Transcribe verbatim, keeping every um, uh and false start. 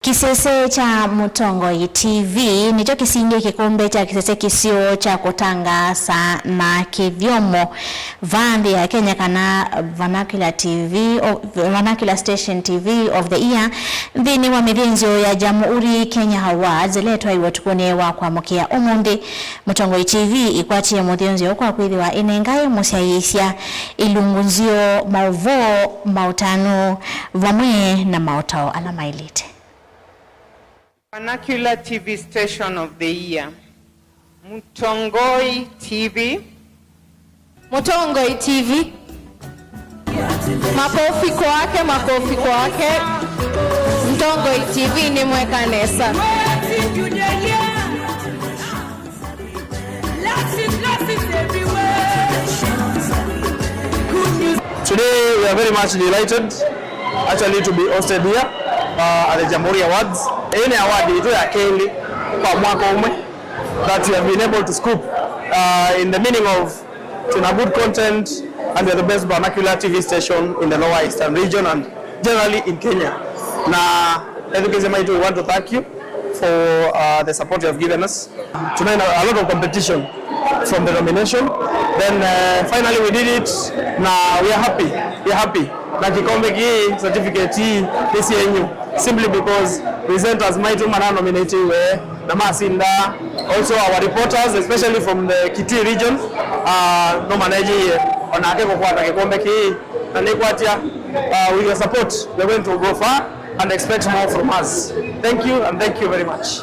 Kĩsese kya Mũtongoi T V nĩkyo kĩsindie kĩkombe kya kĩsese kĩseo kya kũtangaasa na kĩthyomo vaa nthĩ ya Kenya, kana Vernacular T V, o-, Vernacular Station T V of the Year, nthĩnĩ wa mĩthĩnzĩo ya Jamhuri Kenya Awards ĩla ĩtwaiwe ũtukũnĩ wa kwamũkĩa ũmũnthĩ. Mũtongoi T V ĩkwatie mũthĩnzĩo kwa kwĩthĩwa ĩnengae mũsyaĩĩsya ilungu nzeo, maũvoo, maũtanu, vamwe na maũtao ala maĩlĩte. Vernacular T V Station of the Year. Mũtongoi T V. Mũtongoi T V. Makofi kwake, makofi kwake. Mũtongoi T V nĩ mweka nesa. Today we are very much delighted actually to be hosted here uh, at the Jamhuri Awards. Hii ni award yetu ya kelĩ kwa mwaka umwe that we have been able to scoop uh, in the meaning of tuna good content and we are the best vernacular T V station in the Lower Eastern region and generally in Kenya. Na ethukĩĩsya maitũ, we want to thank you for uh, the support you have given us. Tuna a lot of competition from the nomination. Then uh, finally we did it. Na we are happy. We are happy. Na kĩkombe kĩĩ, certificate hii nĩ syenyu, simply because presenters maitũ mana nominatiwe na masinda. Also our reporters, especially from the Kitui region, uh, no manejie onake kũkwata kĩkombe kĩĩ. Na nĩkwatya uh, with your support we are going to go far and expect more from us. Thank you and thank you very much.